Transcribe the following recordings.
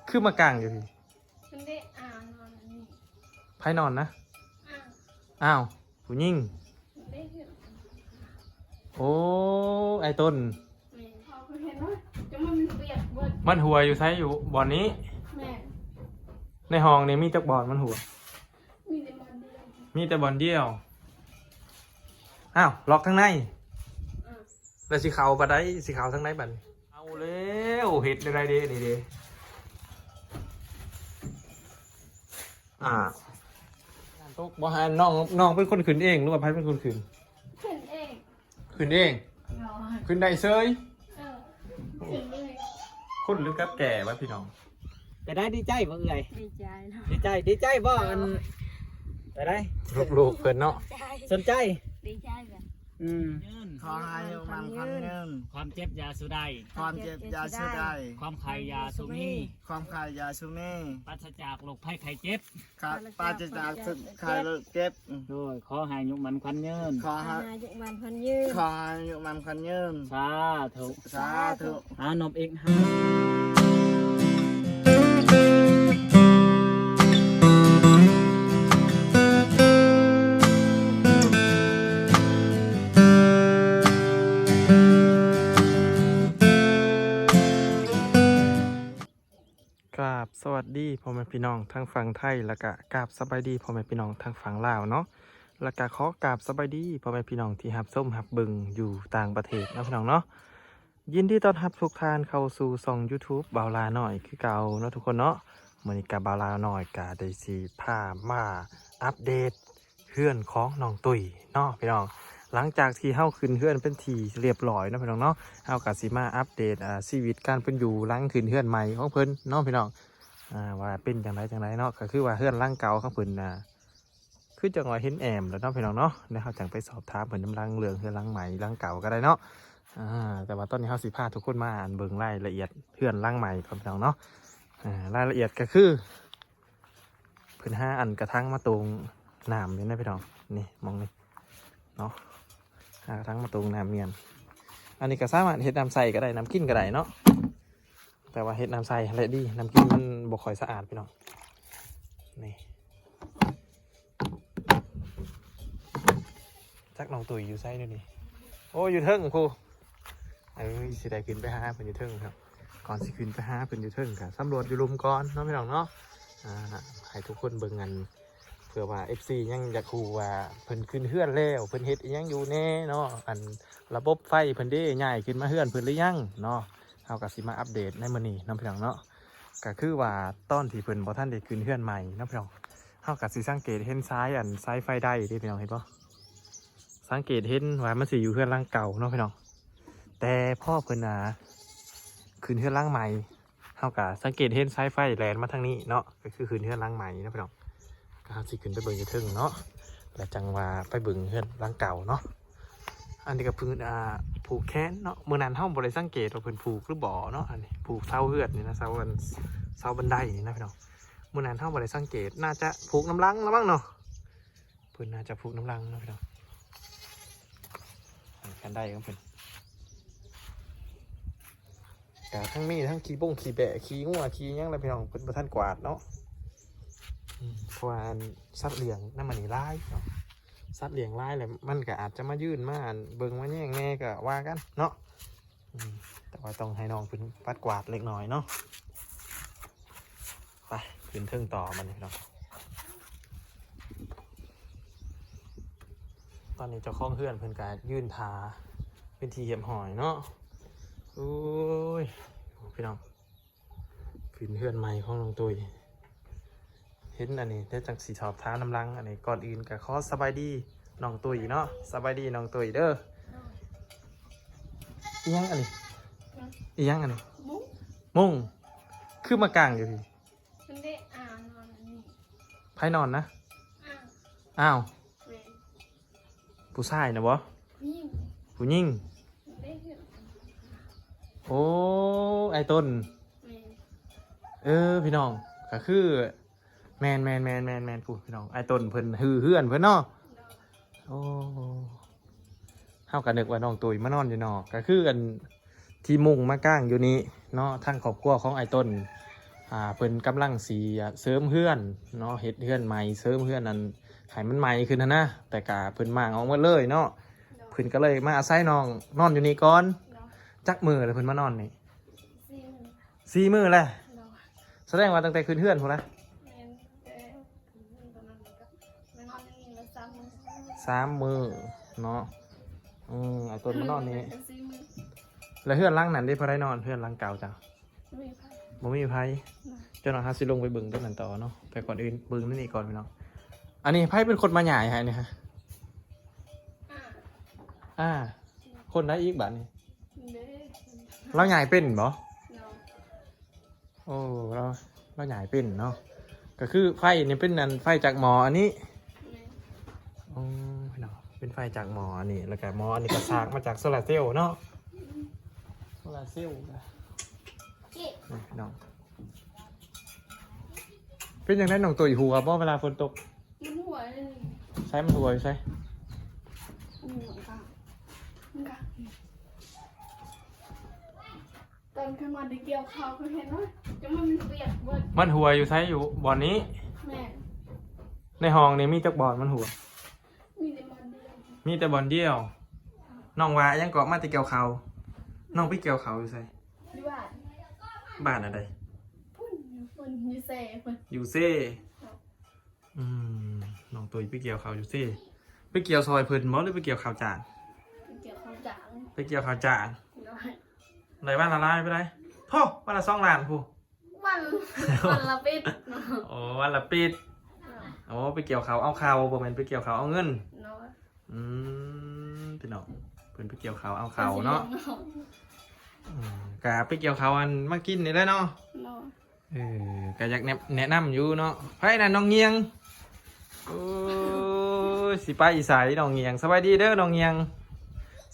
ຄືມາກາງຢູ່ພີ້? ມັນໄດ້ອ່ານອນອັນນີ້. ໃຜນອນນະ? ອ້າວ ອ້າວ ຜູ້ຍິງ. ມັນໄດ້ເຫັນ. ໂອ້ ອ້າຍຕົ້ນ. ແມ່ນ ເຂົາກໍເຫັນວ່າຈະມັນເປີດເບິດ. ມັນຫົວຢູ່ໃສ? ຢູ່ບ່ອນນີ້? ແມ່ນ. ໃນຫ້ອງນີ້ມີຈັກບ່ອນມັນຫົວ? ມີແຕ່ບ່ອນດຽວ. ມີແຕ່ບ່ອນດຽວ. ອ້າວ ລັອກທາງໃນ. ອືມ. ແລ້ວຊິເຂົ້າບາດໃດ? ຊິເຂົ້າທາງໃດບາດນີ້? ເອົາແລ້ວ ເຮັດແນວໃດເດ້ ນີ້ເດ້? ອ່າ ຕົກບໍ່? ໃຫ້ນ້ອງ ນ້ອງເປັນຄົນຂຶ້ນເອງ ຫຼືວ່າໃຜເປັນຄົນຂຶ້ນ? ຂຶ້ນເອງ. ຂຶ້ນເອງ? ໂດຍ. ຂຶ້ນໄດ້ເສີຍ? ເອີ ຂຶ້ນເລີຍ. ຄົນຫຼືກັບແກ່ວະພີ່ນ້ອງ? ໄປໄດ້ ດີໃຈບໍ່ເອື້ອຍ? ດີໃຈເນາະ. ດີໃຈ ດີໃຈບໍ່? ອັນ ໄປໄດ້ ລູກໆເພິ່ນເນາະ. ສົນໃຈ ດີໃຈແບບ ອືມ. ຂໍໃຫ້ອາຍຸໝັ້ນຂວັນຍືນ. ຄວາມເຈັບຢ່າສູ່ໄດ້. ຄວາມເຈັບຢ່າສູ່ໄດ້. ຄວາມໄຂ້ຢ່າສູ່ມີ. ຄວາມໄຂ້ຢ່າສູ່ມີ. ປາສະຈາກໂລກໄພໄຂ້ເຈັບ. ປາສະຈາກໂລກໄພໄຂ້ເຈັບ. ໂດຍ ຂໍໃຫ້ອາຍຸໝັ້ນຂວັນຍືນ. ຂໍໃຫ້ອາຍຸໝັ້ນຂວັນຍືນ. ຂໍໃຫ້ອາຍຸໝັ້ນຂວັນຍືນ. ສາທຸ ສາທຸ. ຫານົບອີກ. ກາບສະຫວັດດີພໍ່ແມ່ພີ່ນ້ອງທາງຝັ່ງໄທ ແລ້ວກະກາບສະບາຍດີພໍ່ແມ່ພີ່ນ້ອງທາງຝັ່ງລາວເນາະ ແລ້ວກະຂໍກາບສະບາຍດີພໍ່ແມ່ພີ່ນ້ອງທີ່ຮັບຊົມຮັບເບິ່ງຢູ່ຕ່າງປະເທດເນາະພີ່ນ້ອງເນາະ. ຍິນດີຕ້ອນຮັບທຸກທ່ານເຂົ້າສູ່ຊ່ອງ YouTube ບ່າວລານ້ອຍຄືເກົ່າເນາະທຸກຄົນເນາະ. ມື້ນີ້ກະບ່າວລານ້ອຍກະໄດ້ຊິພາມາອັບເດດ ເຮືອນຂອງນ້ອງຕຸ້ຍເນາະພີ່ນ້ອງ. ຫຼັງຈາກທີ່ເຮົາຂຶ້ນເຮືອນເປັນທີ່ຮຽບຮ້ອຍເນາະພີ່ນ້ອງເນາະ ເຮົາກະຊິມາອັບເດດ ອາ ຊີວິດການເປັນຢູ່ຫຼັງຂຶ້ນເຮືອນໃໝ່ຂອງເພິ່ນເນາະພີ່ນ້ອງ ອາ ວ່າເປັນຈັ່ງໃດຈັ່ງໃດເນາະ. ກະຄືວ່າເຮືອນຫຼັງເກົ່າຂອງເພິ່ນນະ ຄືຈັ່ງວ່າເຫັນແອ້ມແລ້ວເນາະພີ່ນ້ອງເນາະ ແລ້ວເຮົາຈັ່ງໄປສອບຖາມເພິ່ນນຳຫຼັງເລື່ອງເຮືອນຫຼັງໃໝ່ຫຼັງເກົ່າກະໄດ້ເນາະ. ອາ ແຕ່ວ່າຕອນນີ້ເຮົາຊິພາທຸກຄົນມາ ອັນ ເບິ່ງລາຍລະອຽດເຮືອນຫຼັງໃໝ່ກ່ອນພີ່ນ້ອງເນາະ. ອາ ລາຍລະອຽດກະຄື ເພິ່ນຫາອັນກະຖາງມາໂຕ່ງນ້ຳຢູ່ນະພີ່ນ້ອງ ນີ້ ໝ່ອງນີ້ເນາະ ຫາກະຖາງມາໂຕ່ງນ້ຳມຽນ. ອັນນີ້ກະສາມາດເຮັດນ້ຳໃຊ້ກະໄດ້ ນ້ຳກິນກະໄດ້ເນາະ ແຕ່ວ່າເຮັດນ້ຳໃຊ້ຫັ້ນແຫຼະດີ ນ້ຳກິນມັນບໍ່ຄ່ອຍສະອາດພີ່ນ້ອງ. ນີ້ ຈັກນ້ອງຕຸ້ຍຢູ່ໃສດຽວນີ້? ໂອ້ ຢູ່ເທິງພຸ້ນ. ເອີ ຊິໄດ້ຂຶ້ນໄປຫາເພິ່ນຢູ່ເທິງເນາະ. ກ່ອນຊິຂຶ້ນໄປຫາເພິ່ນຢູ່ເທິງກະສຳຫຼວດຢູ່ລຸ່ມກ່ອນເນາະພີ່ນ້ອງເນາະ. ອາ ໃຫ້ທຸກຄົນເບິ່ງ ອັນ ເພື່ອວ່າເອັຟຊີຍັງຢາກຮູ້ວ່າເພິ່ນຂຶ້ນເຮືອນແລ້ວ ເພິ່ນເຮັດອີ່ຫຍັງຢູ່ແດ່ເນາະ ອັນ ລະບົບໄຟເພິ່ນເດ້ ຍ້າຍຂຶ້ນມາເຮືອນເພິ່ນຫຼືຍັງເນາະ. ເຮົາກະຊິມາອັບເດດໃນມື້ນີ້ເນາະພີ່ນ້ອງເນາະ. ກະຄືວ່າຕອນທີ່ເພິ່ນບໍ່ທັນໄດ້ຂຶ້ນເຮືອນໃໝ່ເນາະພີ່ນ້ອງ ເຮົາກະຊິສັງເກດເຫັນສາຍ ອັນ ສາຍໄຟໄດເດ້ພີ່ນ້ອງ ເຫັນບໍ່? ສັງເກດເຫັນວ່າມັນຊິຢູ່ເຮືອນຫຼັງເກົ່າເນາະພີ່ນ້ອງ ແຕ່ພໍເພິ່ນ ອາ ຂຶ້ນເຮືອນຫຼັງໃໝ່ ເຮົາກະສັງເກດເຫັນສາຍໄຟແລ່ນມາທາງນີ້ເນາະ ກະຄືຂຶ້ນເຮືອນຫຼັງໃໝ່ເນາະພີ່ນ້ອງ. ກະເຮົາຊິຂຶ້ນໄປເບິ່ງຢູ່ເທິງເນາະ ແລ້ວຈັ່ງວ່າໄປເບິ່ງເຮືອນຫຼັງເກົ່າເນາະ. ອັນນີ້ກະເພິ່ນ ອາ ຜູກແຂນເນາະ ມື້ນັ້ນເຮົາບໍ່ໄດ້ສັງເກດວ່າເພິ່ນຜູກຫຼືບໍ່ເນາະ. ອັນນີ້ຜູກເສົາເຮືອນນີ້ນະ ເສົາ ອັນ ເສົາບັນໄດນີ້ນະພີ່ນ້ອງ ມື້ນັ້ນເຮົາບໍ່ໄດ້ສັງເກດ ໜ້າຈະຜູກນຳຫຼັງລະມັ້ງເນາະ. ເພິ່ນໜ້າຈະຜູກນຳຫຼັງເນາະພີ່ນ້ອງ ອັນຄັນໄດຂອງເພິ່ນ. ກະທັງມີທັງຂີ້ບົງຂີ້ແບ້ ຂີ້ງົວຂີ້ຫຍັງລະພີ່ນ້ອງ ເພິ່ນບໍ່ທັນກວາດເນາະ. ອືມ ເພາະວ່າ ອັນ ສັດລ້ຽງນຳອັນນີ້ຫຼາຍເນາະ ສັດລ້ຽງຫຼາຍແລ້ວມັນກະອາດຈະມາຢືນມາ ອັນ ເບິ່ງມາແຍງແດ່ກະວ່າກັນເນາະ. ອືມ ແຕ່ວ່າຕ້ອງໃຫ້ນ້ອງເພິ່ນປັດກວາດເລັກນ້ອຍເນາະ. ໄປ ຂຶ້ນເທິງຕໍ່ບັດນີ້ພີ່ນ້ອງ. ຕອນນີ້ເຈົ້າຂອງເຮືອນເພິ່ນກະຢືນຖ້າເປັນທີ່ຮຽບຮ້ອຍເນາະ. ໂອ້ຍ ພີ່ນ້ອງ ຂຶ້ນເຮືອນໃໝ່ຂອງນ້ອງຕຸ້ຍ. ເຫັນອັນນີ້ແລ້ວຈັ່ງຊິສອບຖາມນຳຫຼັງ. ອັນນີ້ກ່ອນອື່ນກະຂໍສະບາຍດີນ້ອງຕຸ້ຍເນາະ. ສະບາຍດີນ້ອງຕຸ້ຍເດີ. ອີ່ຫຍັງອັນນີ້? ອີ່ຫຍັງອັນນີ້? ມຸ້ງ. ມຸ້ງ? ຄືມາກາງຢູ່ພີ້? ມັນໄດ້ອ່ານອນອັນນີ້. ໃຜນອນນະ? ອ້າວ. ອ້າວ. ແມ່ນ. ຜູ້ຊາຍນະບໍ? ຜູ້ຍິງ. ຜູ້ຍິງ? ມັນໄດ້ເຫັນ. ໂອ້ ອ້າຍຕົ້ນ. ແມ່ນ. ເອີ ພີ່ນ້ອງ ກະຄື ແມ່ນໆໆໆໆ ຜູ້ ພີ່ນ້ອງ ອ້າຍຕົ້ນເພິ່ນຮື້ເຮືອນເພິ່ນເນາະ. ໂດຍ. ໂອ້ ເຮົາກະນຶກວ່ານ້ອງຕຸ້ຍມານອນຢູ່ນອກ ກະຄື ອັນ ທີ່ມຸ້ງມາກາງຢູ່ນີ້ເນາະ. ທາງຄອບຄົວຂອງອ້າຍຕົ້ນ ອ່າ ເພິ່ນກຳລັງຊິເສີມເຮືອນເນາະ ເຮັດເຮືອນໃໝ່ ເສີມເຮືອນນັ້ນໃຫ້ມັນໃໝ່ຂຶ້ນຫັ້ນນະ ແຕ່ກະເພິ່ນມ້າງອອກໝົດເລີຍເນາະ. ໂດຍ ເພິ່ນກໍເລີຍມາອາໄສນ້ອງນອນຢູ່ນີ້ກ່ອນ. ໂດຍ ຈັກມື້ແລ້ວເພິ່ນມານອນນີ້? ສີ່ມື້ ສີ່ມື້ແລ້ວ. ໂດຍ ສະແດງວ່າຕັ້ງແຕ່ຂຶ້ນເຮືອນພຸ້ນລະ. ແມ່ນ ແຕ່ຂຶ້ນເຮືອນຕອນນັ້ນກໍມານອນຢູ່ນີ້ລະສາມມື້ ສາມມື້ເນາະ. ອືມ ອ້າຍຕົ້ນມານອນນີ້ ສີ່ມື້ ແລ້ວເຮືອນຫຼັງນັ້ນເດ ຜູ້ໃດນອນ? ເຮືອນຫຼັງເກົ່າເຈົ້າ ບໍ່ມີໃຜ ບໍ່ມີໃຜ. ໂດຍ ເຈົ້າໜ້ອຍ ເຮົາຊິລົງໄປເບິ່ງຕົວນັ້ນຕໍ່ເນາະ ແຕ່ກ່ອນອື່ນເບິ່ງໃນນີ້ກ່ອນພີ່ນ້ອງ. ອັນນີ້ໃຜເປັນຄົນມາຍ້າຍໃຫ້ນີ້ຮະ? ອ່າ ອ່າ ຄົນໃດອີກບາດນີ້? ເດ້ ລາວຍ້າຍເປັນບໍ່? ໂດຍ ໂອ້ ລາວ ລາວຍ້າຍເປັນເນາະ. ກໍຄືໄຟນີ້ເປັນອັນໄຟຈາກໝໍ້ອັນນີ້. ແມ່ນ ອືມ ພີ່ນ້ອງ ເປັນໄຟຈາກໝໍ້ອັນນີ້ ແລ້ວກໍໝໍ້ອັນນີ້ກໍສາກມາຈາກໂຊລາເຊວເນາະ. ໂຊລາເຊວ ນີ້ພີ່ນ້ອງ ເປັນຈັ່ງໃດນ້ອງຕຸ້ຍ ຮົ່ວບໍ່ເວລາຝົນຕົກ? ມັນຮົ່ວເລີຍ. ໃສ ມັນຮົ່ວຢູ່ໃສ? ມັນຮົ່ວກະ ມັນກະ ຕອນເຄີຍມາໄດ້ກ່ຽວເຂົ້າ ເຄີຍເຫັນເນາະ ຈະມັນເປີກເບິດ. ມັນຮົ່ວຢູ່ໃສ? ຢູ່ບ່ອນນີ້? ແມ່ນ ໃນຫ້ອງນີ້ມີຈັກບ່ອນມັນຮົ່ວ? ມີແຕ່ບ່ອນດຽວ ມີແຕ່ບ່ອນດຽວ. ນ້ອງວ່າຫຍັງເກາະ ມາແຕ່ກ່ຽວເຂົ້າ ນ້ອງໄປກ່ຽວເຂົ້າຢູ່ໃສ? ຢູ່ບ້ານ ບ້ານອັນໃດ? ພຸ້ນ ຢູ່ເຊພຸ້ນ ຢູ່ເຊ. ອືມ ນ້ອງຕຸ້ຍໄປກ່ຽວເຂົ້າຢູ່ເຊ ໄປກ່ຽວຊ່ອຍເພິ່ນບໍ່ ຫຼືໄປກ່ຽວເຂົ້າຈ້າງ? ໄປກ່ຽວເຂົ້າຈ້າງ ໄປກ່ຽວເຂົ້າຈ້າງ. ໂດຍ ໄດ້ວັນລະຫຼາຍປານໃດ? ໂທ້ ວັນລະສອງລ້ານພຸ້ນ. ວັນ ວັນລະປິດເນາະ. ໂອ້ ວັນລະປິດ. ໂດຍ ໂອ້ ໄປກ່ຽວເຂົ້າເອົາເຂົ້າ ບໍ່ແມ່ນໄປກ່ຽວເຂົ້າເອົາເງິນ. ໂດຍ ອືມ ພີ່ນ້ອງ ເພິ່ນໄປກ່ຽວເຂົ້າເອົາເຂົ້າເນາະ. ອືມ ກະໄປກ່ຽວເຂົ້າອັນມາກິນນີ້ແຫຼະເນາະ. ໂດຍ ເອີ ກະຢາກແນະ ແນະນຳຢູ່ເນາະ. ໃຜນັ້ນ ນ້ອງງຽງ? ໂອ້ຍ ຊິໄປໃສນ້ອງງຽງ? ສະບາຍດີເດີນ້ອງງຽງ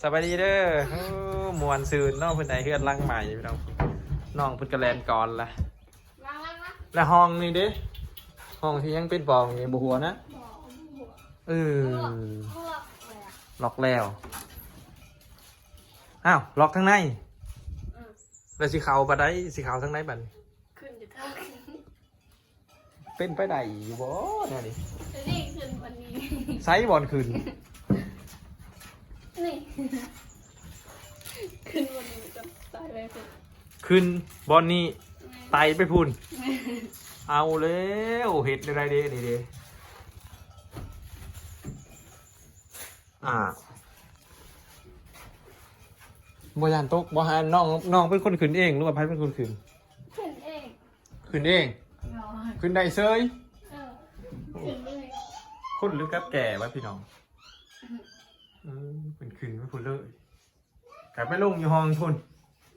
ສະບາຍດີເດີ. ໂອ້ ມ່ວນຊື່ນເນາະ ເພິ່ນໄດ້ເຮືອນຫຼັງໃໝ່ພີ່ນ້ອງ. ນ້ອງເພິ່ນກໍແລ່ນກ່ອນລະ. ແລ້ວຫ້ອງນີ້ເດ ຫ້ອງທີ່ຍັງເປັນປ່ອງນີ້ບໍ່ຮົ່ວນະ? ບໍ່ ບໍ່ຮົ່ວ. ເອີ ເພາະວ່າ ລັອກແລ້ວ. ອ້າວ ລັອກທາງໃນ. ອືມ ແລ້ວຊິເຂົ້າບາດໃດ? ຊິເຂົ້າທາງໃດບາດນີ້? ຂຶ້ນຢູ່ເທິງ. ເປັນໄປໄດ້ຢູ່ບໍ່ແນວນີ້? ນີ້ຂຶ້ນບ່ອນນີ້. ໃສບ່ອນຂຶ້ນ? ນີ້ ຂຶ້ນບ່ອນນີ້ກໍໄຕ່ໄປພຸ້ນ. ຂຶ້ນບ່ອນນີ້ ແມ່ນ ໄຕ່ໄປພຸ້ນ. ແມ່ນ ເອົາແລ້ວ ເຮັດແນວໃດເດນີ້ເດ? ອ່າ ບໍ່ຢ້ານຕົກບໍ່? ໃຫ້ນ້ອງ ນ້ອງເປັນຄົນຂຶ້ນເອງ ຫຼືວ່າໃຜເປັນຄົນຂຶ້ນ? ຂຶ້ນເອງ. ຂຶ້ນເອງ. ໂດຍ ຂຶ້ນໄດ້ເຊີຍ. ເອີ ຂຶ້ນເລີຍ. ຄົນຫຼືກັບແກ່ວະພີ່ນ້ອງ? ອືມ ເອີ ເພິ່ນຂຶ້ນໄປພຸ້ນເລີຍ ກະໄປລົງຢູ່ຫ້ອງພຸ້ນ.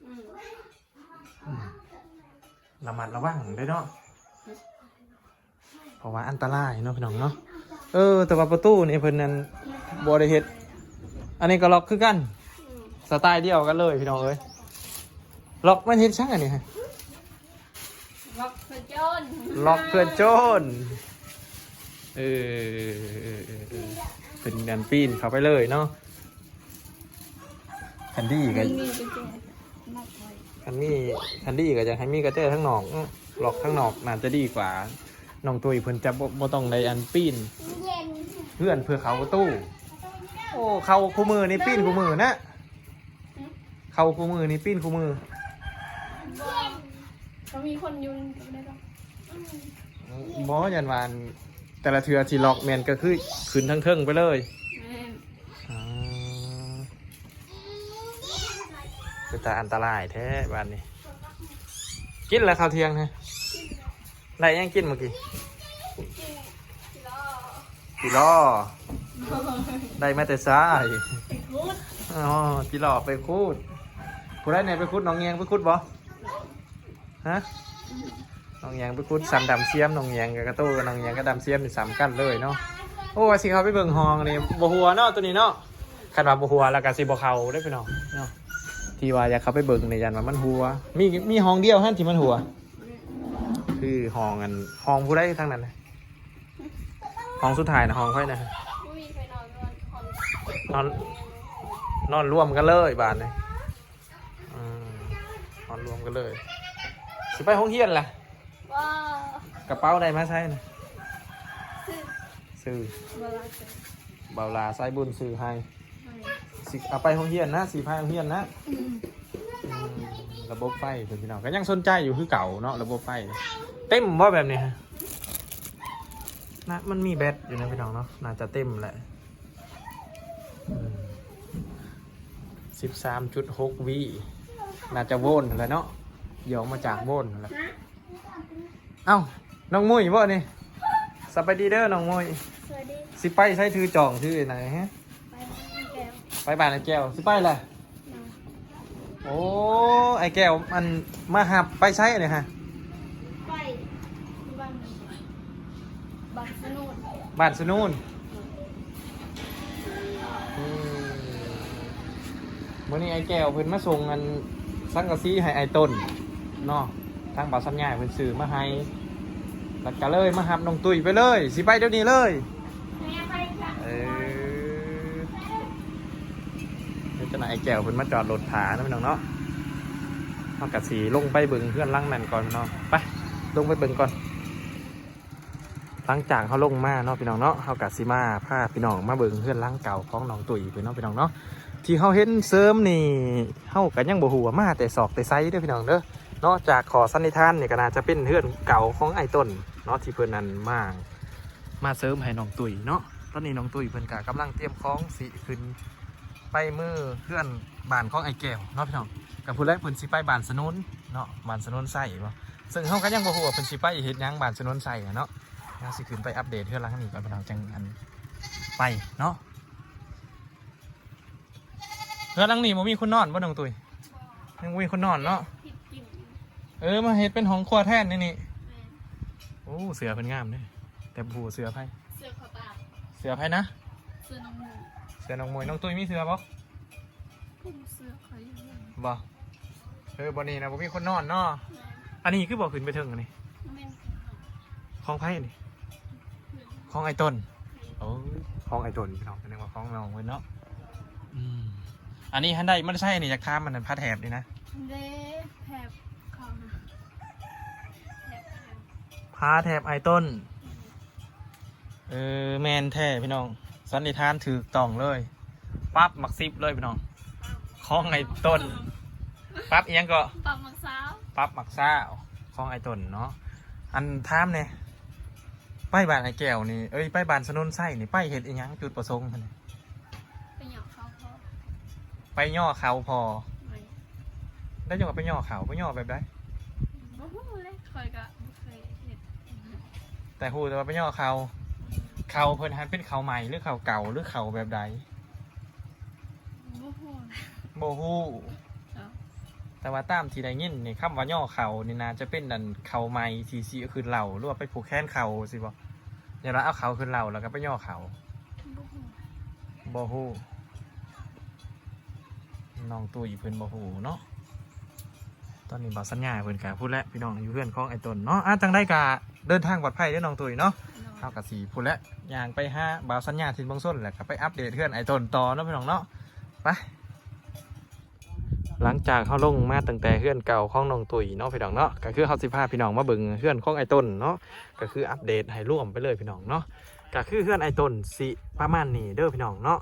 ອືມ ອືມ ລະມັດລະວັງເດີເນາະ ເພາະວ່າອັນຕະລາຍເນາະພີ່ນ້ອງເນາະ. ເອີ ແຕ່ວ່າປະຕູນີ້ເພິ່ນນັ້ນບໍ່ໄດ້ເຮັດ ອັນນີ້ກໍລັອກຄືກັນ. ອືມ ສະໄຕລ໌ດຽວກັນເລີຍພີ່ນ້ອງເອີຍ. ລັອກມັນເຮັດຫຍັງອັນນີ້? ລັອກເພື່ອໂຈນ ລັອກເພື່ອໂຈນ. ເອີ ເປັນການປີນເຂົ້າໄປເລີຍເນາະ. ຄັນດີກໍ ຄັນມີ ຄັນດີກໍຢາກໃຫ້ມີກະແຈທາງນອກເນາະ ລັອກທາງນອກໜ້າຈະດີກວ່າ. ນ້ອງຕຸ້ຍເພິ່ນຈະບໍ່ ບໍ່ຕ້ອງໄດ້ອັນປີນເຮືອນເພື່ອເຂົ້າປະຕູ. ໂອ້ ເຂົ້າຄູ່ມື້ນີ້ປີນຄູ່ມື້ນະ. ເຂົ້າຄູ່ມື້ນີ້ປີນຄູ່ມື້. ບໍ່ ກໍມີຄົນຢູ່ກໍບໍ່ໄດ້ດອກ. ບໍ່ ຢ້ານວ່າອັນ ແຕ່ລະເທື່ອທີ່ລັອກແມ່ນກໍຄືຂຶ້ນທາງເທິງໄປເລີຍ. ແມ່ນ. ອືມ ເປັນຕາອັນຕະລາຍແທ້ບາດນີ້. ກິນແລ້ວເຂົ້າທ່ຽງນະ? ໄດ້ຫຍັງກິນມື້ກີ້? ກິນ ຈີລໍ. ໄດ້ມາແຕ່ໃສ? ໄປຂຸດ. ອໍ ຈີລໍໄປຂຸດ. ຜູ້ໃດແດ່ໄປຂຸດ? ນ້ອງແຍງໄປຂຸດບໍ່? ຮະ? ນ້ອງແຍງໄປຂຸດ. ສ່ຳດຳຊຽມ ນ້ອງແຍງກັບກະໂຕ້ ນ້ອງແຍງກັບດຳຊຽມນີ້ສ່ຳກັນເລີຍເນາະ. ໂອ້ ວ່າຊິເຂົ້າໄປເບິ່ງຫ້ອງນີ້ ບໍ່ຮົ່ວເນາະ ໂຕນີ້ເນາະ. ຄັນວ່າບໍ່ຮົ່ວແລ້ວກໍຊິບໍ່ເຂົ້າເດ້ພີ່ນ້ອງເນາະ. ທີ່ວ່າຢາກເຂົ້າໄປເບິ່ງນີ້ ຢ້ານວ່າມັນຮົ່ວ. ມີ ມີຫ້ອງດຽວຫັ້ນທີ່ມັນຮົ່ວ. ຄືຫ້ອງອັນ ຫ້ອງຜູ້ໃດທາງນັ້ນນະ? ຫ້ອງສຸດທ້າຍນະ ຫ້ອງໃຜນະ? ບໍ່ມີໃຜນອນ ນອນ ນອນ ນອນລວມກັນເລີຍບາດນີ້. ອືມ ນອນລວມກັນເລີຍ. ຊິໄປໂຮງຮຽນລະ? ກະເປົາໄດ້ມາໃສນະ? ຊື້ ຊື້ ບໍ່ລາ ເບົາຫຼ້າສາຍບຸນຊື້ໃຫ້. ໃຫ້ ຊິເອົາໄປໂຮງຮຽນນະ ຊິພາໂຮງຮຽນນະ. ອືມ ອືມ ລະບົບໄຟເພິ່ນ ພີ່ນ້ອງ ກະຍັງສົນໃຈຢູ່ຄືເກົ່າເນາະ ລະບົບໄຟ. ເຕັມບໍ່ແບບນີ້? ນະ ມັນມີແບັດຢູ່ນະ ພີ່ນ້ອງເນາະ ໜ້າຈະເຕັມແຫຼະ. ອືມ ສິບສາມຈຸດຫົກ ວີ ໜ້າຈະໂວນຫັ້ນແຫຼະເນາະ ຢອກມາຈາກໂວນຫັ້ນແຫຼະ. ເອົ້າ ນ້ອງມຸ້ຍບໍ່ນີ້? ສະບາຍດີເດີນ້ອງມຸ້ຍ. ສະບາຍດີ. ຊິໄປໃສ? ຖືຈອງຖືອັນໃດ? ຮະ ໄປບ້ານອ້າຍແກ້ວ. ໄປບ້ານອ້າຍແກ້ວ ຊິໄປລະ? ໂອ້ ອ້າຍແກ້ວ ອັນ ມາຮັບໄປໃສນີ້ຮະ? ໄປບ້ານ ບ້ານສະໜູນ ບ້ານສະໜູນ. ອືມ ມື້ນີ້ອ້າຍແກ້ວເພິ່ນມາສົ່ງອັນສັງກະສີໃຫ້ອ້າຍຕົ້ນເນາະ ທາງບ່າວສັນຍາເພິ່ນຊື້ມາໃຫ້ ແລ້ວກະເລີຍມາຮັບນ້ອງຕຸ້ຍໄປເລີຍ ຊິໄປດຽວນີ້ເລີຍ. ເອີ ດຽວຈັກໜ້ອຍອ້າຍແກ້ວເພິ່ນມາຈອດລົດຖ້າເນາະ ພີ່ນ້ອງເນາະ. ເຮົາກະຊິລົງໄປເບິ່ງເຮືອນຫຼັງນັ້ນກ່ອນເນາະ ໄປ ລົງໄປເບິ່ງກ່ອນ. ຫຼັງຈາກເຮົາລົງມາເນາະ ພີ່ນ້ອງເນາະ ເຮົາກະຊິມາພາພີ່ນ້ອງມາເບິ່ງເຮືອນຫຼັງເກົ່າຂອງນ້ອງຕຸ້ຍເພິ່ນເນາະ ພີ່ນ້ອງເນາະ. ທີ່ເຮົາເຫັນເສີມນີ້ ເຮົາກະຍັງບໍ່ຮູ້ວ່າມາແຕ່ຊອກແຕ່ໃສເດີ ພີ່ນ້ອງເດີເນາະ. ຈາກຂໍ້ສັນນິຖານນີ້ກະໜ້າຈະເປັນເຮືອນເກົ່າຂອງອ້າຍຕົ້ນເນາະ ທີ່ເພິ່ນນັ້ນມາ ມາເສີມໃຫ້ນ້ອງຕຸ້ຍເນາະ. ຕອນນີ້ນ້ອງຕຸ້ຍເພິ່ນກະກຳລັງຕຽມຂອງຊິຂຶ້ນໄປມືເຮືອນບ້ານຂອງອ້າຍແກ້ວເນາະ ພີ່ນ້ອງ. ກະພຸ້ນແຫຼະ ເພິ່ນຊິໄປບ້ານສະໜູນເນາະ ບ້ານສະໜູນໄຊບໍ່ ເຊິ່ງເຮົາກະຍັງບໍ່ຮູ້ວ່າເພິ່ນຊິໄປເຮັດຫຍັງບ້ານສະໜູນໄຊຫັ້ນເນາະ. ເຮົາຊິຂຶ້ນໄປອັບເດດເຮືອນຫຼັງນີ້ກ່ອນ ພີ່ນ້ອງ ຈັ່ງອັນໄປເນາະ. ເຮືອນຫຼັງນີ້ບໍ່ມີຄົນນອນບໍ່ນ້ອງຕຸ້ຍ? ຍັງບໍ່ມີຄົນນອນເນາະ. ເອີ ມາເຮັດເປັນຫ້ອງຄົວແທນໃນນີ້. ໂອ້ ເສື້ອເພິ່ນງາມເດ້ ແຕ່ບໍ່ຮູ້ເສື້ອໃຜ. ເສື້ອຂາວຕາ ເສື້ອໃຜນະ? ເສື້ອນ້ອງມຸ້ຍ ເສື້ອນ້ອງມຸ້ຍ. ນ້ອງຕຸ້ຍມີເສື້ອບໍ່? ບໍ່ມີເສື້ອ ຂ້ອຍຍັງບໍ່ ເອີ ບ່ອນນີ້ນະບໍ່ມີຄົນນອນເນາະ. ອັນນີ້ຄືບໍ່ຂຶ້ນໄປເທິງອັນນີ້? ຂອງໃຜອັນນີ້? ຂອງອ້າຍຕົ້ນ. ໂອ້ຍ ຂອງອ້າຍຕົ້ນ ພີ່ນ້ອງ ແສດງວ່າຂອງນ້ອງເພິ່ນເນາະ. ອືມ ອັນນີ້ຫັ້ນໄດ້ມາແຕ່ໃສນີ້? ຢາກຖາມອັນນັ້ນ ຜ້າແຖບນີ້ນະ. ເດ້ ແຖບຂອງ ຜ້າແຖບອ້າຍຕົ້ນ. ເອີ ແມ່ນແທ້ພີ່ນ້ອງ ສັນນິຖານຖືກຕ້ອງເລີຍ. ປັບໝາກສິບເລີຍພີ່ນ້ອງ ຂອງອ້າຍຕົ້ນ. ປັບອີ່ຫຍັງເກາະ? ປັບໝາກຊາວ ປັບໝາກຊາວ ຂອງອ້າຍຕົ້ນເນາະ. ອັນ ຖາມແດ່ ໄປບ້ານອ້າຍແກ້ວນີ້ ເອີຍ ໄປບ້ານສະໜູນໄຊນີ້ ໄປເຮັດອີ່ຫຍັງ? ຈຸດປະສົງຫັ້ນນະ? ໄປຍໍເຂົ້າພໍ່ ໄປຍໍເຂົ້າພໍ່. ແມ່ນ. ໄດ້ຈັ່ງວ່າໄປຍໍເຂົ້າ ໄປຍໍແບບໃດ? ບໍ່ຮູ້ເລີຍ ຂ້ອຍກະບໍ່ເຄີຍເຮັດ ແຕ່ຮູ້ແຕ່ວ່າໄປຍໍເຂົ້າ. ເຂົ້າເພິ່ນຫັ້ນເປັນເຂົ້າໃໝ່ ຫຼື ເຂົ້າເກົ່າ ຫຼື ເຂົ້າແບບໃດ? ບໍ່ຮູ້ ບໍ່ຮູ້. ແຕ່ວ່າຕາມທີ່ໄດ້ຍິນນີ້ ຄຳວ່າຍໍເຂົ້ານີ້ ໜ້າຈະເປັນອັນເຂົ້າໃໝ່ທີ່ຊິຂຶ້ນເລົ້າ ຫຼືວ່າໄປຜູກແຂນເຂົ້າຊີ້ບໍ່? ຢ່າງວ່າເອົາເຂົ້າຂຶ້ນເລົ້າ ແລ້ວກໍໄປຍໍເຂົ້າ. ບໍ່ຮູ້ ບໍ່ຮູ້. ນ້ອງຕຸ້ຍເພິ່ນບໍ່ຮູ້ເນາະ. ຕອນນີ້ບ່າວສັນຍາເພິ່ນກະພຸ້ນແຫຼະພີ່ນ້ອງ ຢູ່ເຮືອນຂອງອ້າຍຕົ້ນເນາະ. ອ່າ ຈັ່ງໃດກະເດີນທາງປອດໄພເດີນ້ອງຕຸ້ຍເນາະ. ເຮົາກະຊິພຸ້ນແຫຼະ ຍ່າງໄປຫາບ່າວສັນຍາຖິ່ນເມືອງຊົນ ແລ້ວກະໄປອັບເດດເຮືອນອ້າຍຕົ້ນຕໍ່ເນາະພີ່ນ້ອງເນາະ. ໄປ ຫຼັງຈາກເຮົາລົງມາຕັ້ງແຕ່ເຮືອນເກົ່າຂອງນ້ອງຕຸ້ຍເນາະ ພີ່ນ້ອງເນາະ ກະຄືເຮົາຊິພາພີ່ນ້ອງມາເບິ່ງເຮືອນຂອງອ້າຍຕົ້ນເນາະ. ກະຄືອັບເດດໃຫ້ລວມໄປເລີຍພີ່ນ້ອງເນາະ. ກະຄືເຮືອນອ້າຍຕົ້ນຊິປະມານນີ້ເດີພີ່ນ້ອງເນາະ.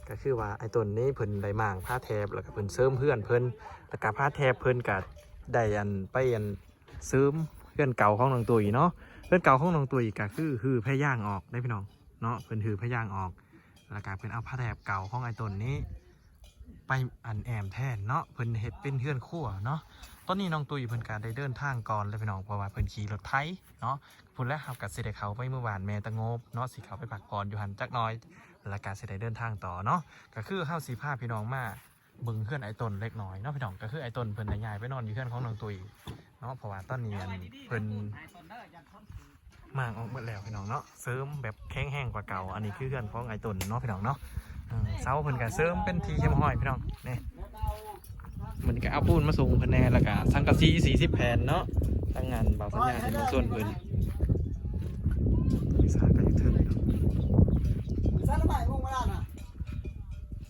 ກະຄືວ່າອ້າຍຕົ້ນນີ້ເພິ່ນໄດ້ມ້າງຝາແຖບ ແລ້ວກະເພິ່ນເສີມເຮືອນເພິ່ນ ແລ້ວກະຝາແຖບເພິ່ນກະໄດ້ອັນ ໄປອັນເສີມເຮືອນເກົ່າຂອງນ້ອງຕຸ້ຍເນາະ. ເຮືອນເກົ່າຂອງນ້ອງຕຸ້ຍກະຄືຮື້ພະຍາງອອກເດ້ພີ່ນ້ອງເນາະ. ເພິ່ນຮື້ພະຍາງອອກ ແລ້ວກະເພິ່ນເອົາຝາແຖບເກົ່າຂອງອ້າຍຕົ້ນນີ້ ໄປອັນແອ້ມແທນເນາະ ເພິ່ນເຮັດເປັນເຮືອນຄົວເນາະ. ຕອນນີ້ນ້ອງຕຸ້ຍເພິ່ນກະໄດ້ເດີນທາງກ່ອນແລ້ວພີ່ນ້ອງ ເພາະວ່າເພິ່ນຂີ່ລົດໄຖເນາະ. ພຸ້ນແຫຼະ ເຮົາກະຊິໄດ້ເຂົ້າໄປໝູ່ບ້ານແມ່ຕະໂງບເນາະ ຊິເຂົ້າໄປພັກຜ່ອນຢູ່ຫັ້ນຈັກໜ່ອຍ ແລ້ວກະຊິໄດ້ເດີນທາງຕໍ່ເນາະ. ກະຄືເຮົາຊິພາພີ່ນ້ອງມາເບິ່ງເຮືອນອ້າຍຕົ້ນເລັກນ້ອຍເນາະພີ່ນ້ອງ. ກະຄືອ້າຍຕົ້ນເພິ່ນໄດ້ຍ້າຍໄປນອນຢູ່ເຮືອນຂອງນ້ອງຕຸ້ຍເນາະ ເພາະວ່າຕອນນີ້ອັນເພິ່ນ ມ້າງອອກໝົດແລ້ວພີ່ນ້ອງເນາະ ເສີມແບບແຂງແຮງກວ່າເກົ່າ. ອັນນີ້ຄືເຮືອນຂອງອ້າຍຕົ້ນເນາະພີ່ນ້ອງເນາະ. ເອີ ເສົາເພິ່ນກະເສີມເປັນທີ່ຮຽບຮ້ອຍພີ່ນ້ອງ. ນີ້ ມັນກະເອົາປູນມາສົ່ງເພິ່ນແດ່ ແລ້ວກະສັງກະສີສີ່ສິບແຜ່ນເນາະ. ທາງງານບ່າວສັນຍາເພິ່ນມາສ່ວນເພິ່ນ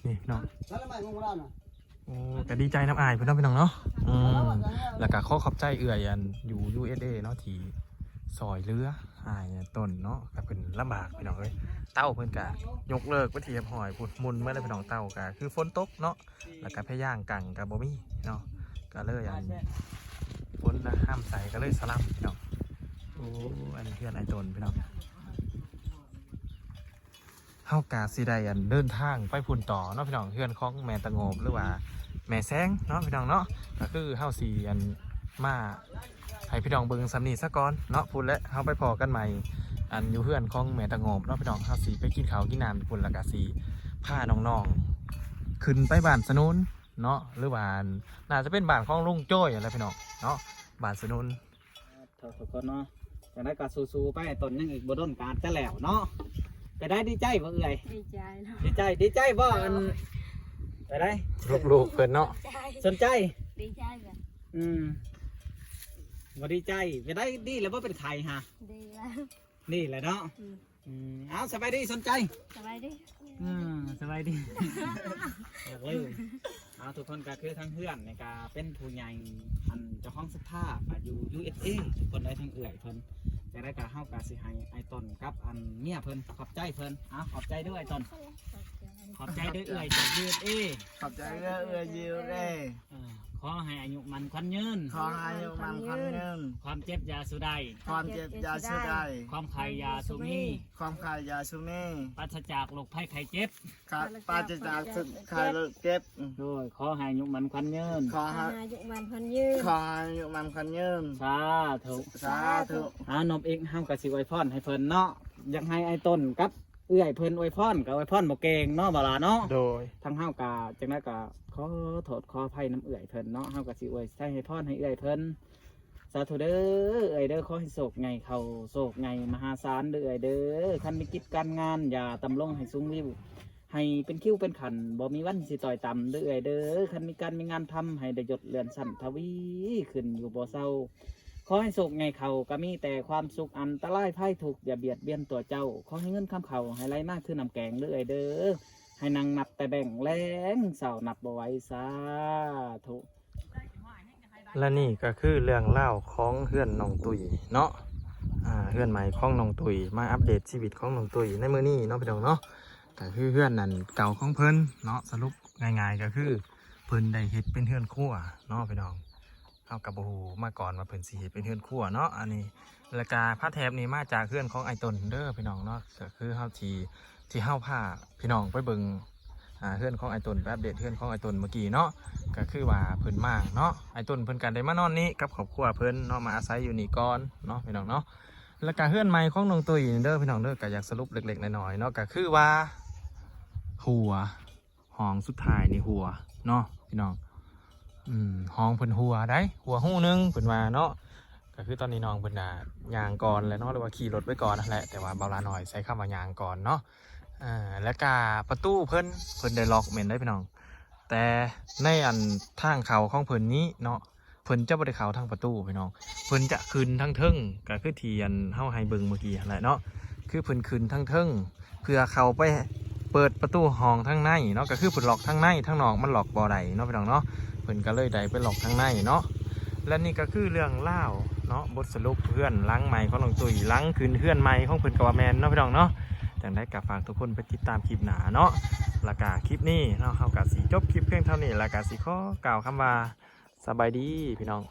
ນີ້ພີ່ນ້ອງ. ໂອ້ ກະດີໃຈນຳອ້າຍເພິ່ນເນາະພີ່ນ້ອງເນາະ. ອືມ ແລ້ວກະຂໍຂອບໃຈເອື້ອຍອັນຢູ່ ຢູເອສເອ ເນາະ ທີ່ ຊ່ອຍເຫຼືອອ້າຍຕົ້ນເນາະ ກໍເພິ່ນລຳບາກພີ່ນ້ອງເອີຍ. ເຕົາເພິ່ນກໍຍົກເລີກເປັນທີ່ຮຽບຮ້ອຍພຸ້ນ ໝຸ່ນເໝິດແລ້ວພີ່ນ້ອງ. ເຕົາກໍຄືຝົນຕົກເນາະ ແລ້ວກໍພະຍາງກັງກໍບໍ່ມີເນາະ ກໍເລີຍອັນ ຝົນນະຫ້າມໃສ່ກໍເລີຍສະຫຼັບພີ່ນ້ອງ. ໂອ້ ອັນນີ້ເຮືອນອ້າຍຕົ້ນພີ່ນ້ອງ. ເຮົາກະຊິໄດ້ອັນເດີນທາງໄປພຸ້ນຕໍ່ເນາະພີ່ນ້ອງ ເຮືອນຂອງແມ່ຕະໂງບ ຫຼືວ່າແມ່ແສງເນາະພີ່ນ້ອງເນາະ. ກະຄືເຮົາຊິອັນມາໃຫ້ພີ່ນ້ອງເບິ່ງສ່ຳນີ້ສາກ່ອນເນາະ ພຸ້ນແຫຼະເຮົາໄປພໍ້ກັນໃໝ່ ອັນຢູ່ເຮືອນຂອງແມ່ຕະໂງບເນາະພີ່ນ້ອງ. ເຮົາຊິໄປກິນເຂົ້າກິນນ້ຳຢູ່ພຸ້ນ ແລ້ວກະຊິພານ້ອງໆຂຶ້ນໄປບ້ານສະໜູນເນາະ ຫຼືວ່າອັນ ໜ້າຈະເປັນບ້ານຂອງລຸງໂຈ້ຍຫັ້ນແຫຼະພີ່ນ້ອງເນາະ ບ້ານສະໜູນ. ທຸກຄົນເນາະ ຈັ່ງໃດກໍສູ້ໆໄປ ຕົ້ນຍັງອີກບໍ່ດົນກໍອາດຈະແລ້ວເນາະ. ເປັນໃດ ດີໃຈບໍ່ເອື້ອຍ? ດີໃຈເນາະ ດີໃຈ ດີໃຈບໍ່? ອັນ ເປັນໃດ ລູກໆເພິ່ນເນາະ ດີໃຈ ສົນໃຈ ດີໃຈແບບ ອືມ ບໍ່ດີໃຈ. ເປັນໃດ ດີແລ້ວບໍ່? ເປັນໄຂ້ຫະ? ດີແລ້ວ ນີ້ແຫຼະເນາະ ອືມ ອືມ. ເອົາ ສະບາຍດີສົນໃຈ ສະບາຍດີ ອືມ ສະບາຍດີ ເອົາ ທຸກຄົນກໍຄືທາງເຮືອນນີ້ກໍເປັນຜູ້ໃຫຍ່ ອັນເຈົ້າຂອງສັດທາກໍຢູ່ ຢູເອສເອ ທຸກຄົນໄດ້ ທາງເອື້ອຍເພິ່ນ. ຈັ່ງໃດກໍເຮົາກໍຊິໃຫ້ອ້າຍຕົ້ນກັບອັນເມຍເພິ່ນຂອບໃຈເພິ່ນ. ເອົາ ຂອບໃຈເດີອ້າຍຕົ້ນ ຂອບໃຈເດີເອື້ອຍຈາກ ຢູເອສເອ ຂອບໃຈເດີເອື້ອຍ ຢູເອສເອ. ຂໍໃຫ້ອາຍຸໝັ້ນຂວັນຍືນ ຂໍໃຫ້ອາຍຸໝັ້ນຂວັນຍືນ ຄວາມເຈັບຢ່າສູ່ໄດ້ ຄວາມເຈັບຢ່າສູ່ໄດ້ ຄວາມໄຂ້ຢ່າສູ່ມີ ຄວາມໄຂ້ຢ່າສູ່ມີ ປາສະຈາກໂລກໄພໄຂ້ເຈັບ ປາສະຈາກໂລກໄພໄຂ້ເຈັບ. ໂດຍ ຂໍໃຫ້ອາຍຸໝັ້ນຂວັນຍືນ ຂໍໃຫ້ອາຍຸໝັ້ນຂວັນຍືນ ຂໍໃຫ້ອາຍຸໝັ້ນຂວັນຍືນ ສາທຸ ສາທຸ. ອາ ນົບອີກ ເຮົາກໍຊິອວຍພອນໃຫ້ເພິ່ນເນາະ ຢາກໃຫ້ອ້າຍຕົ້ນກັບ ເອື້ອຍເພິ່ນອວຍພອນກໍອວຍພອນບໍ່ເກັ່ງເນາະ ບໍ່ຫຼາເນາະ. ໂດຍ ທາງເຮົາກໍຈັ່ງໃດກໍຂໍໂທດຂໍອະໄພນຳເອື້ອຍເພິ່ນເນາະ. ເຮົາກໍຊິອວຍໄຊໃຫ້ພອນໃຫ້ເອື້ອຍເພິ່ນ ສາທຸເດີເອື້ອຍເດີ. ຂໍໃຫ້ໂຊກໃຫຍ່ເຂົ້າໂຊກໃຫຍ່ມະຫາສານເດີເອື້ອຍເດີ. ຄັນມີກິດການງານຢ່າຕ່ຳລົງ ໃຫ້ສູງວິວ ໃຫ້ເປັນຄິວເປັນຂັ້ນ ບໍ່ມີວັນຊິຕ້ອຍຕ່ຳເດີເອື້ອຍເດີ. ຄັນມີການມີງານທຳ ໃຫ້ໄດ້ຍົດເລື່ອນຊັ້ນທະວີຂຶ້ນຢູ່ບໍ່ເຊົາ. ຂໍໃຫ້ໂຊກໃຫຍ່ເຂົ້າ ກໍມີແຕ່ຄວາມສຸກ ອັນຕະລາຍໄພທຸກຢ່າບຽດບຽນຕົວເຈົ້າ. ຂໍໃຫ້ເງິນຄຳເຂົ້າໃຫ້ໄຫຼມາຄືນ້ຳແກງເດີເອື້ອຍເດີ. ໃຫ້ນັ່ງນັບແຕ່ແບງ ແລງເຊົ້ານັບບໍ່ໄຫວ ສາທຸ. ແລະນີ້ກໍຄືເລື່ອງລາວຂອງເຮືອນນ້ອງຕຸ້ຍເນາະ ອ່າ ເຮືອນໃໝ່ຂອງນ້ອງຕຸ້ຍ ມາອັບເດດຊີວິດຂອງນ້ອງຕຸ້ຍໃນມື້ນີ້ເນາະ ພີ່ນ້ອງເນາະ. ກໍຄືເຮືອນນັ້ນເກົ່າຂອງເພິ່ນເນາະ ສະຫຼຸບງ່າຍໆກໍຄືເພິ່ນໄດ້ເຮັດເປັນເຮືອນຄົວເນາະ ພີ່ນ້ອງ. ເຮົາກໍບໍ່ຮູ້ມາກ່ອນວ່າເພິ່ນຊິເຮັດເປັນເຮືອນຄົວເນາະ ອັນນີ້. ແລ້ວກະພາແຖບນີ້ມາຈາກເຮືອນຂອງອ້າຍຕົ້ນເດີພີ່ນ້ອງເນາະ. ກໍຄືເຮົາທີ່ ທີ່ເຮົາພາພີ່ນ້ອງໄປເບິ່ງ ອ່າ ເຮືອນຂອງອ້າຍຕົ້ນ ໄປອັບເດດເຮືອນຂອງອ້າຍຕົ້ນເມື່ອກີ້ເນາະ. ກໍຄືວ່າເພິ່ນມາເນາະ ອ້າຍຕົ້ນເພິ່ນກໍໄດ້ມານອນນີ້ກັບຄອບຄົວເພິ່ນເນາະ ມາອາໄສຢູ່ນີ້ກ່ອນເນາະ ພີ່ນ້ອງເນາະ. ແລ້ວກະເຮືອນໃໝ່ຂອງນ້ອງຕຸ້ຍນີ້ເດີພີ່ນ້ອງເດີ ກໍຢາກສະຫຼຸບເລັກໆນ້ອຍໆເນາະ ກໍຄືວ່າ ຫົວ ຫ້ອງສຸດທ້າຍນີ້ຫົວເນາະ ພີ່ນ້ອງ. ອືມ ຫ້ອງເພິ່ນຫົວໃດ໋ ຫົວຮູໜຶ່ງເພິ່ນວ່າເນາະ. ກໍຄືຕອນນີ້ນ້ອງເພິ່ນນະຍ່າງກ່ອນແຫຼະເນາະ ຫຼືວ່າຂີ່ລົດໄປກ່ອນຫັ້ນແຫຼະ ແຕ່ວ່າເບົາຫຼ້ານ້ອຍໃຊ້ຄຳວ່າຍ່າງກ່ອນເນາະ. ເອີ ແລ້ວກະປະຕູເພິ່ນ ເພິ່ນໄດ້ລັອກແມ່ນໄດ໋ພີ່ນ້ອງ ແຕ່ໃນອັນທາງເຂົ້າຂອງເພິ່ນນີ້ເນາະ ເພິ່ນຈະບໍ່ໄດ້ເຂົ້າທາງປະຕູພີ່ນ້ອງ ເພິ່ນຈະຂຶ້ນທາງເທິງ ກໍຄືທີ່ອັນເຮົາໃຫ້ເບິ່ງເມື່ອກີ້ຫັ້ນແຫຼະເນາະ. ຄືເພິ່ນຂຶ້ນທາງເທິງ ເພື່ອເຂົ້າໄປເປີດປະຕູຫ້ອງທາງໃນເນາະ ກໍຄືເພິ່ນລັອກທາງໃນ ທາງນອກມັນລັອກບໍ່ໄດ້ເນາະ ພີ່ນ້ອງເນາະ. ເພິ່ນກໍເລີຍໄດ້ໄປລັອກທາງໃນເນາະ. ແລະນີ້ກໍຄືເລື່ອງລາວເນາະ ບົດສະຫຼຸບເຮືອນຫຼັງໃໝ່ຂອງນ້ອງຕຸ້ຍ ຫຼັງຂຶ້ນເຮືອນໃໝ່ຂອງເພິ່ນກໍວ່າແມ່ນເນາະ ພີ່ນ້ອງເນາະ. ຈັ່ງໃດກໍຝາກທຸກຄົນໄປຕິດຕາມຄລິບໜ້າເນາະ ແລ້ວກໍຄລິບນີ້ເນາະ ເຮົາກໍຊິຈົບຄລິບພຽງເທົ່ານີ້ ແລ້ວກໍຊິຂໍກ່າວຄຳວ່າ ສະບາຍດີພີ່ນ້ອງ.